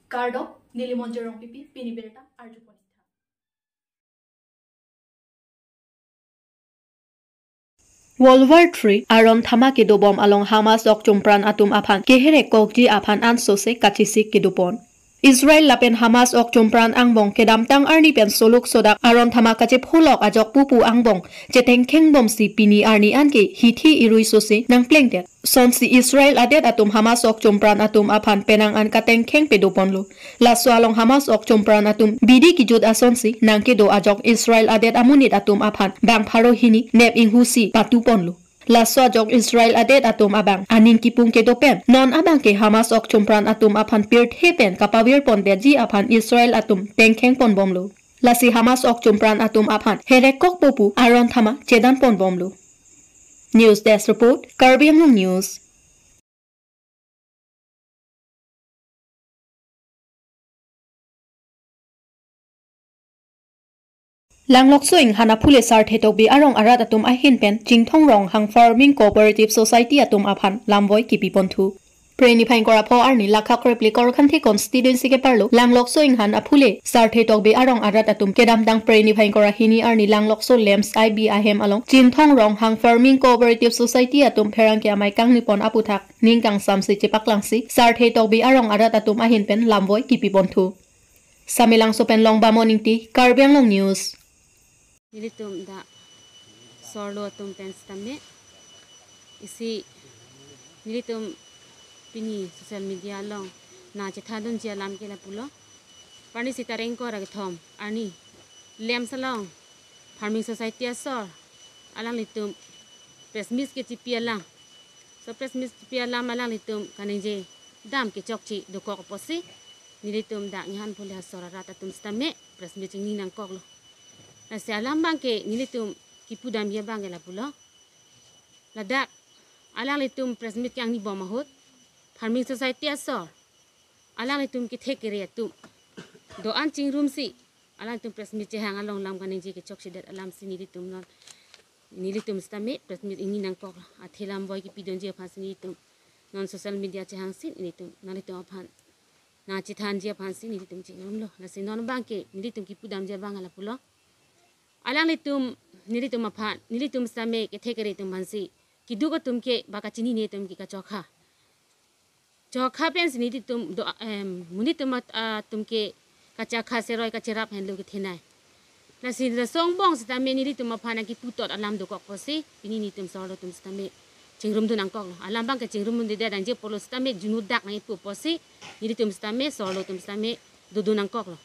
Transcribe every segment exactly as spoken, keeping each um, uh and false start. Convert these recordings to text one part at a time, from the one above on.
Kardom, neli Monjir Rongpipi, pini birta arjupon-ik tha. World War Three aron thama kedobom along Hamas ok chompran atum aphan keherek kokji aphan ansose kachesik kedopon. Israel lapen Hamas ok chompran angbong kedamtang arni pen soluk sodak aron thama kachepholok ajok pupu angbong chetengkhengbomsi pini arni anke hithi irui sose nangplengdet. Sonsi Israel adet atum Hamas ok chompran atum aphan penang an katengkheng pedoponlo. Laso along Hamas ok chompran atum bidi kejut asonsi nangkedo ajok Israel adet amonit atum aphan bang pharo hini nep inghusi patuponlo. Laso ajok Israel adet atum abang aning kipung kedo pen non abangke Hamas ok chompran atum aphan pirthe pen kapavirpondetji aphan Israel atum tengkhengponbomlo. Lasi Hamas ok chompran atum aphan herek kokpo pu aron thama chedanponbomlo. News Desk Report, Karbi Anglong News. Langlokso Inghan aphule Sarthe Tokbi arong arat atum ahin pen Chinthong Ronghang Farming Cooperative Society atum aphan lamvoi kipiponthu. Phre niphai ingkoi ra pho arni Lakha krepli Korkanthi constituency keparlo Langlokso Inghan aphule Sarthe Tokbi arong arat atum kedamtang Phre niphai ingkoi ra hini arni Langlokso LAMPS I B ahem along Chinthong Ronghang Farming Cooperative Society atum pherangke amei kangnipon aputhak ning kangsamsi chepaklangsi Sarthe Tokbi arong arat atum ahin pen lamvoi kipiponthu. Samelangso pen Longbamon Ingti, Karbi Anglong News. Nelitum dak sorlo atum pen sitame isi nelitum pini social media along nangchethandunji alam ke lapulo. Parni sita rengko ra kethom arni LAMPS along Farming Society asor alanglitum press meet kechipi alam. So press meet chipi alam alanglitum kaningje dam kechokche dokok apotsi nelitum dak Inghan aphule asor arat atum sitame press meet chingni nangkoklo. Lasi alam abangke nelitum kipudamji abangke lapulo. Ladak alanglitum press meet kangnibom ahut Farming Society asor alanglitum kethek kere atum do-an chingrumsi alanglitum press meet chehang along lam kaningje kechokchedet alamsi nelitum non nelitum sitame press meet ingni nangkok athe lamvoi kipidunji aphansi nelitum non social media chehangsi nelitum nanglitum aphan nangchethanji aphansi nelitum chingrumlo. Lasi non abangke nelitum kipudamji abang lapulo. Alanglitum nelitum aphan nelitum sitame kethek kere atum aphansi keduk atum ke ba kachinine atum ke kachokha. Chokha pensi nelitum do, em, monit atum at-, atum ke kachakha seroi kacherap henlo kethenei. Lasi laso angbong sitame nelitum aphan nangkiputot alam dokok apotsi pini nelitum sorlo atum sitame chingrumdun nangkoklo. Alam abangke chingrumdunde nangji apotlo sitame junu dak nangkipu apotsi nelitum sitame sorlo atum sitame dodun nangkoklo.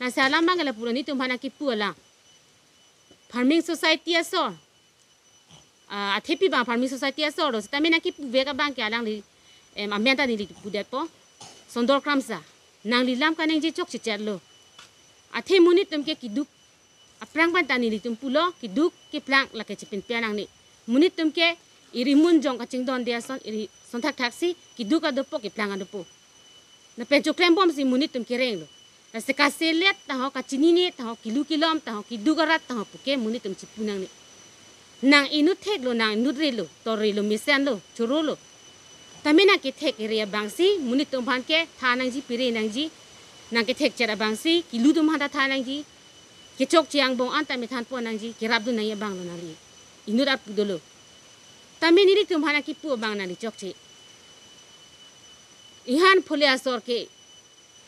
Lasi alam abangke lapulo nelitum aphan nangkipu alam. Farming Society asor ah, athepi abang Farming Society asor lo sitame nangkipuvek abangke alangli, em, amen ta neli pudetpo. Sondor Kramsa, nangli lam kaningje chokchechetlo. Athe monit atum ke keduk aphrang pen ta nelitum pulo, keduk keplang lake chepinpia nangne. Monit atum ke iri munjong kachingdonde ason iri sonthakthak si keduk adopo keplang adopo. Lapen choklembomsi monit atum kerenglo. Lasi kaselet taho, kachinine taho, kilu kilom taho, keduk arat taho puke monit atum chipu nangne. Nang inut theklo, nang inut relo, torrelo, mesenlo, chorolo. Tame nangkethek kere abangsi monit atum aphan kethan nangji, pire nangji, nangkethekchet abangsi kilu atum aphan ta than nangji. Kechokche angbong an tame thanpon nangji, kerapdun nangji abanglo nangli. Inut arpu dolo. Tame nelitum aphan nangkipu abang nangli chokche. Inghan aphule asor ke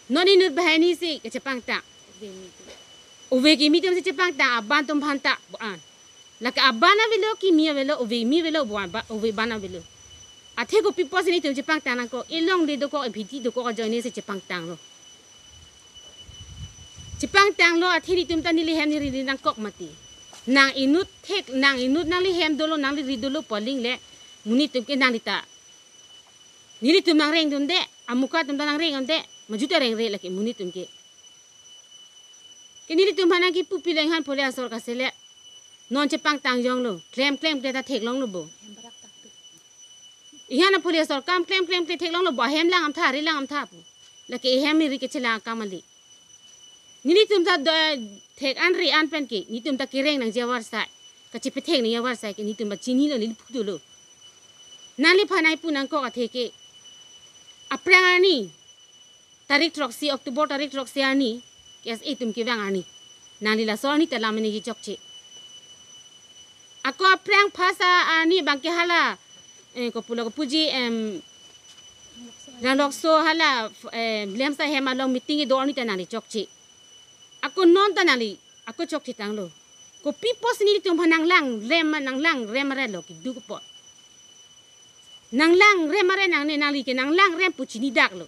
non inut banghini si kechepangtang. Ove kimi atum si chepangtang, aban atum aphan ta bo-an. Lake aban avelo, kimi avelo, ove kimi avelo, bo-an ba, ove aban avelo. Athe kopi apotsi nelitum chepangtang nangkok, elongle dokok, ebhiti dokok ajoine si chepangtanglo. Chepangtanglo, athe nelitum ta neli hem neri nangkok mati. Nang inut thek, nang inut nangli hem dolo, nangli ri dolo pu aling le, monit atum ke nangli ta nelitum nangrengdunde, amuka atum ta nangrengdunde, maju ta rengre lake monit atum ke. Ke nelitum aphan nangkipu pilo Inghan aphule asor kaselet. Non chepangtang jonglo, klem klem kle ta theklonglo bo. Inghan aphule asor kam klem klem kle theklonglo bo, ahem lang amtha, ari lang amtha pu. Lake ehem iri kechelang akam kali. Nelitum ta do, thek an ri an pen ke, nelitum ta kereng nangji avarsai, kachepethek nangji avarsai ke nelitum ta chinilo, neli pudolo. Nangliphan nangpu nangkok athe ke. Aphrang arni tarik throksi, October tarik throksi arni, K S A atum kevang arni. Nangli laso arni ta lam nangji chokche. Ako aphrang phasa arni abangke hala, eh, kopulo kopuji, em, Ranglokso hala, em, Lemsa hem along meeting kedo arni ta nangli chokche. Ako non ta nangli, ako chokche tanglo. Kopi apotsi nelitum aphan nanglangrem, nanglangrem arelo keduk apot. Nanglangrem are nangne, nangli ke nanglangrem pu chinidak lo.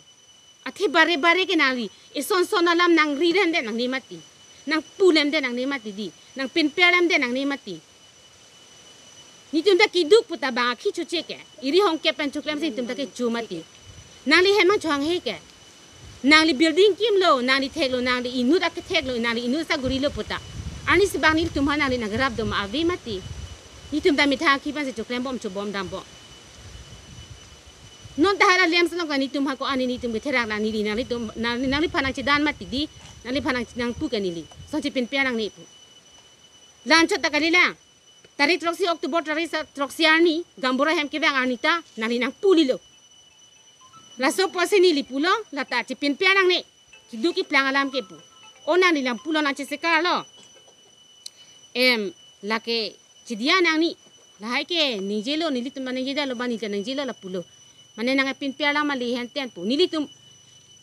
Athe bare bare ke nangli ison son alam nangrirem det nangne mati. Nangpulem det nangne mati di. Nangpinperlem det nangne mati. Netum ta keduk pu ta bang akhi choche ke. Eri hongkep pen choklemsi netum ta kecho mati. Nangli hem nangchohanghe ke. Nangli building kimlo, nangli theklo, nangli inut aketheklo, nangli inut sagurilo pu ta. Arnisi bang netum aphan nangli nangrap do ma ave mati. Netum ta methang akhi pensi choklembom chobom dambom. Non ta hala Lemsa along ta netum ha ko-an netum ketherak nangji di, nanglitum, nangli, nangliphan nangchedan mati di, nangliphan nang, nangpu ke neli. Son chepinper nangne pu. La-anchot ta kalilang. Tarik throksi October, tarik sa-, throksi arni, gaonbura hem kevang arni ta, nangli nangpulilo. Laso apotsi neli pulo, lata chepinper nangne. Keduk keplang alam ke pu. O nangli nangpulo nangchesekarlo. Em, lake chidiya nangne. Lahai ke ningjelo, nelitum ta ningjelo, ba neli ta ningjelo lapulo. Mane nangpinper alam ali henten pu. Nelitum,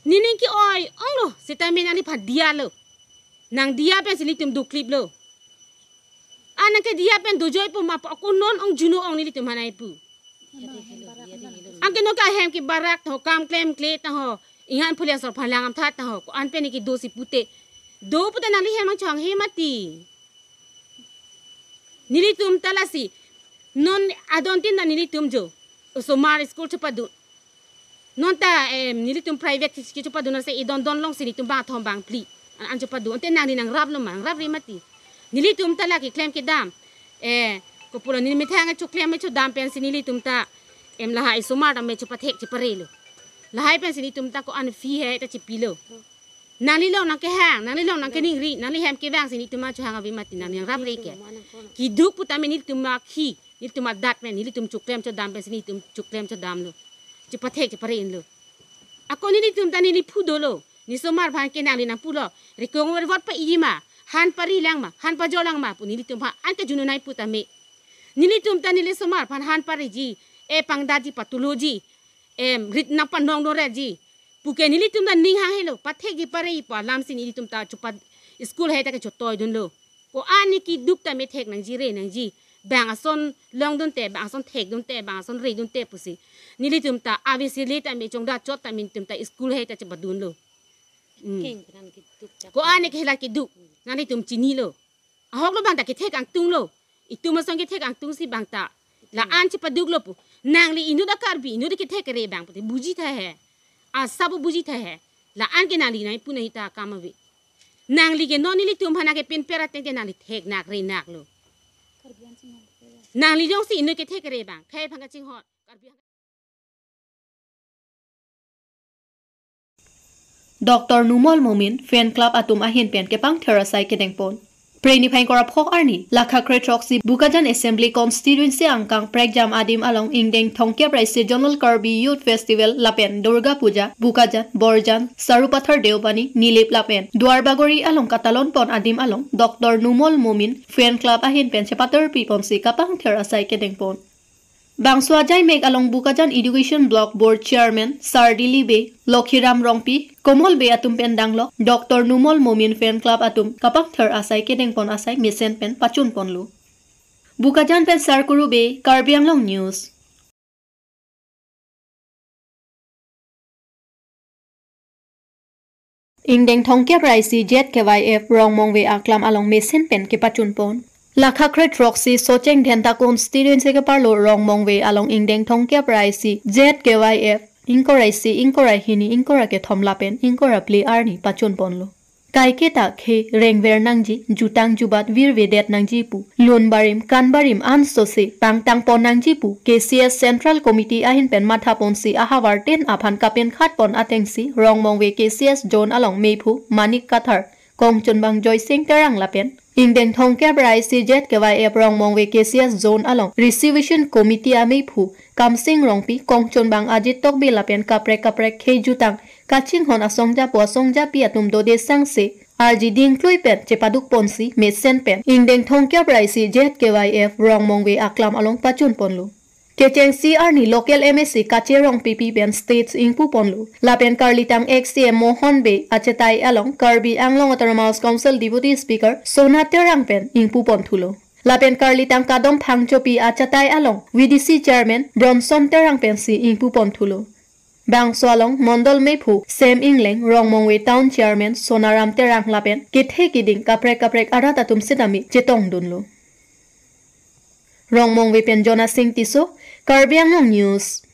nening ke-oi onglo, setame nangliphan diyalo. Nangdiya pensi nelitum dokliplo. Anang kediya pen dojoi pu ma pu ako non ong juno ong nelitum aphan nangpu. Anke non ke ahem kebarak ta ho, kam klemkle ta ho. Inghan phulia sor phalang amthat ta ho. Ko-an pen ke dosi pute. Do pute nangli hem nangchohanghe mati. Nelitum ta lasi. Non adon tin ta nelitum jo. Osomar school chepadun. Non ta, em, nelitum private ke, ke chepadun ase idon don alongsi nelitum bangthom bangphli. An, an chepadun. Ante nangli nangraplo ma, nangrapre mati. Nelitum ta lake klem kedam. Eh, kopulo neli methang choklem chodam pensi nelitum ta. Em, lahai osomar ta me chepathek cheparelo. Lahai pensi nelitum ta ko-an fee he ta chepilo. Nangli along nangkehang, nangli along nangkeningri, nangli hem kevangsi nelitum achohang ave mati, nangli nangrapre ke. Keduk pu tame nelitum akhi, nelitum adat pen, nelitum choklem chodam pensi nelitum choklem chodamlo. Chepathek cheparenlo. Ako nelitum ta neli phu dolo. Neli osomar aphan ke nangli nangpulo. Rikong vervot pa-iji ma, han pari lang ma, han pajor lang ma pu nelitum aphan an ke juno nangpu tame. Nelitum ta neli osomar aphan han pariji, e pangdaji patuloji, em, rit nangpanong doreji. Puke nelitum ta ning hanghelo, pathekji pareji pu alamsi nelitum ta chopa school he ta kechotoi dunlo. Ko-an ne keduk tame thek nangji re nangji. Bang ason long dunte, bang ason thek dunte, bang ason re dunte pusi. Nelitum ta avesele tame chongda chot tame nelitum ta school he ta chepadunlo. Hmm. King, nang keduk chak. Ko-an ne ke hala keduk, nanglitum chinilo. Ahoklo bang ta kethek angtunglo. Itum ason kethek angtungsi bang ta. La-an chepaduklo pu. Nangli inut a-Karbi, inut kethek kere bang pute buji tha he. Asa pu buji tha he. La-an ke nangli nangpu nangji ta akam ave. Nangli ke non nelitum aphan nangkepinper ateng te nangli theknak renaklo. Nangli jongsi inut kethek kere bang, khei aphan kachinghon. Karbi Doctor Numol Momin Fan Club atum ahin pen kepangthir asai kedengpon. Phre niphai ingkoi ra phok arni, lakha kre throksi Bokajan Assembly Constituency angkang Prekjam adim along ingdeng thomkep ra isi Zonal Karbi Youth Festival lapen Durga Puja, Bokajan, Borjan, Sarupathar Deobani, Nilip lapen Duarbagori along katalon pon adim along, Doctor Numol Momin Fan Club ahin pen chepaterpi ponsi kapangthir asai kedengpon. Bangso ajaimek along Bokajan Education Block Board Chairman Sardili Bey, Lokhiram Rongpi, Komol Bey atum pen danglok Doctor Numol Momin Fan Club atum kapangthir asai kedengpon asai mesen pen pachunponlo. Bokajan pen Sarkuru Bey, Karbi Anglong News. Ingdeng thomkep ra isi Z K Y F Rongmongve aklam along mesen pen kepachunpon. Lakha kre throksi Socheng Dhenta Constituency keparlo Rongmongve along ingdeng thomkep ra isi Z K Y F ingkoi ra isi, ingkoi ra hini, ingkoi ra kethom lapen ingkoi ra phli arni pachunponlo. Kaiketa khei rengver nangji, jutang jubat virvedet nangji pu, lun barim, kan barim ansose pangtangpon nangji pu K C S Central Committee ahin pen mathaponsi ahavar tin aphan kapenkhatpon atengsi Rongmongve K C S Zone along meiphu Manik Kathar, kongchunbang Joysing Terang lapen ingdeng thomkep ra isi Z K Y F Rongmongve K C S Zone along Reservation Committee ameiphu Kamsing Rongpi, kongchunbang Ajit Tokbi lapen kaprek kaprek khei jutang Kachinghon asongja po asongjapi atum dode sangse arji dingklui pen chepaduk ponsi mesen pen ingdeng thomkep ra isi Z K Y F Rongmongve aklam along pachun ponlo. Kechengsi arni local M A C Kache Rongpipi pen stage ingpu ponlo. Lapen Karlitang ex C M Mohon Bey achetai along Karbi Anglong Autonomous Council Deputy Speaker Sona Terang pen ingpu pon thulo. Lapen Karlitang Kadom Phangchopi achetai along V D C Chairman Bronson Terang pensi ingpu pon thulo. Bangso along Mondol Mephu Sem Ingleng, Rongmongve Town Chairman Sonaram Terang lapen kethe kiding kaprek kaprek arat atum sitame chetongdunlo. Rongmongve pen Jona Singh Tisso, Karbi Anglong News.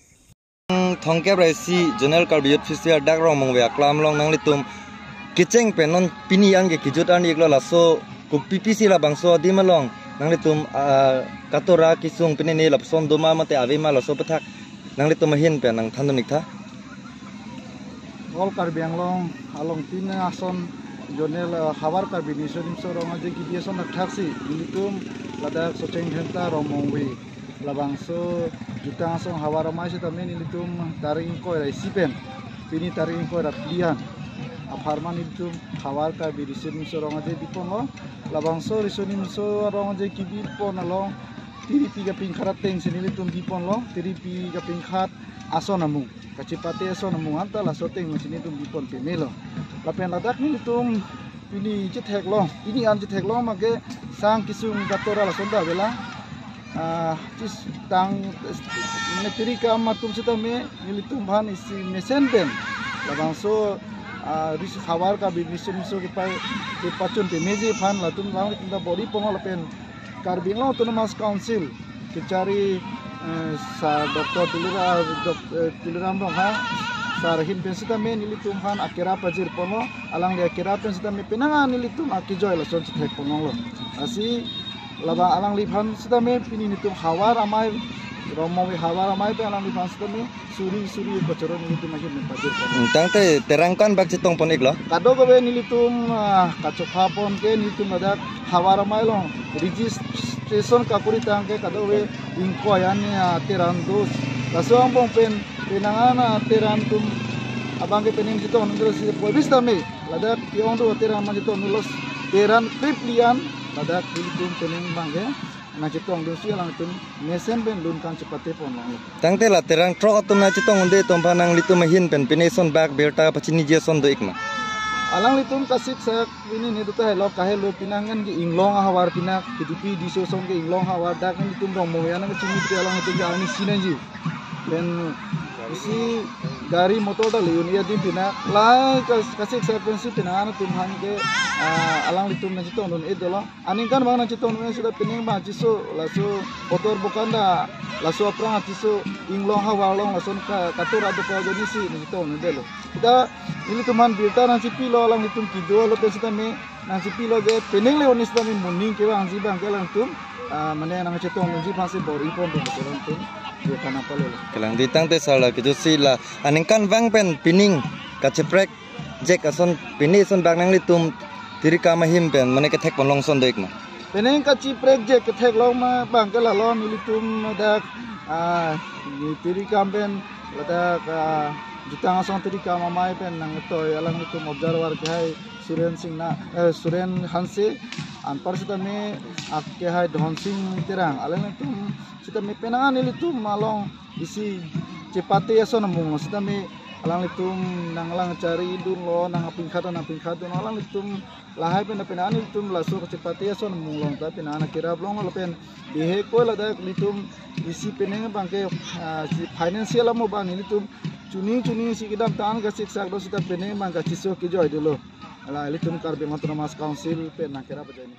Thomkep ra isi Zonal Karbi Youth Festival dak Rongmongve aklam along nanglitum kecheng pen non pini anke kejut arni iklo, laso kopipisi labangso adim along nanglitum, ah, katora kesung pine ne lapuson doma mate avema laso aputhak nanglitum ahin pen nangthandun iktha. All Karbi Anglong along tin ason zonal, ah, Havar Karbi Riso Nimso Rong Aje Kebi ason athaksi nelitum ladak Socheng Dhenta Rongmongve labangso jutang asong havar amei sitame nelitum tarik ingkoi ra isi pen pini tarik ingkoi ra phli an apharman nelitum Havar Karbi Riso Nimso Rong Aje biponlo. Labangso Riso Nimso Rong Aje kebi pon along tiripi kapingkhat atengsi nelitum biponlo. Tiripi kapingkhat ason amung, kachepate ason amung anta laso ateng masi nelitum bipon pemelo. Lapen ladak nelitum pini chetheklong, pini an chetheklong make sang kesung katora lason ta avelang. Ah, chis tang mane tiri kam atum sitame nelitum aphan isi mesen pen labangso, ah, ris havar Karbi Riso Nimso kepa-, kepachun pemeji aphan latum lang nelitum ta bor-i ponlo lapen Karbi Anglong Autonomous Council kechari, eh, Sir Doctor Tuliram, Doc-, eh, Tuliram Ronghang Sir ahin pen sitame nelitum aphan akira pajir ponlo, alangli akira pen sitame penang an nelitum akejoi lason chethek ponlonglo. Lasi labang alangliphan sitame pini nelitum havar amei, Rongmongve havar amei pen alangliphan sitame suri suri kachoro nelitum ahin pen pajir ponlo. Hmm, tangte Terang ko-an bak chetong pon iklo? Kadokave nelitum, ah, kachokha pon ke nelitum ladak havar amei along registration kakuri tangte kadokave ingkoi an, ah, Terang dos. Laso angbong pen penang an, ah, Terang atum abang ke penang chetongdunsi polbis tame ladak ke-ong do Terang ma chetongdunlo, Terang phli an ladak nelitum penang abang ke nangchetongdunsi alangtum mesen pen lun kan chepate ponlonglo. Tangte la Terang throk atum nangchetongdunde atum aphan nanglitum ahin pen pine ason bak birta pachiniji ason do ikma? Alanglitum kasiksak pini ne do tahai lo kahelo penang an ke inglong ahavar penang kedupi diso ason ke inglong ahavar dak nelitum Rongmongve an kachini ke alanglitum ke ani sinanji. Pen isi gari motor ta le-un-e adim penang la kas-, kasiksak pensi penang an atum aphan ke, ah, alanglitum nangchetongdun-e dolo. Aningkan abang nangchetongdun sita penang abang chiso laso motor bokan ta laso aphrang chiso inglong havar along lason ka-, katora dokok ajoinesi nangchetongdundelo. Kita nelitum aphan birta nangchipilo alanglitum kedo alo pen sitame nangchipilo je penang le-un-e sitame moning kevangji abang ke alangtum, ah, mane nangchetongdunji aphansi bor-i pon pen alangtum birta nangpalelo. Kalang di tangte sala kejutsi la aningkanvang pen penang kacheprek jek ason pine ason bak nanglitum tiri kam ahin pen mane kethek ponlong ason do ikma? Penang kacheprek jek kethek long ma abang ke lalo nelitum dak, ah, ne tiri kam pen ladak, ah, jutang asong tiri kam amei pen nangtoi alanglitum observer kehai Suren Singh na, eh, Suren Hanse, anpar sitame ak kehai Dhon Singh Terang, alanglitum sitame penang an nelitum along isi chepate ason amung sitame alanglitum nanglang chari dunlo, nangpingkhat nangpingkhat dunlo, alanglitum lahai pen penang an nelitum laso kachepate ason amung along ta penang an akira blong lo pen bihek ko ladak nelitum isi penang abang ke, ah, si financial amo abang nelitum chuning chuning si kedamtang kasiksak do sita penang abang kachiso kejoi dolo. Ala nelitum Karbi Anglong Autonomous Council pen nangkira pajai ni.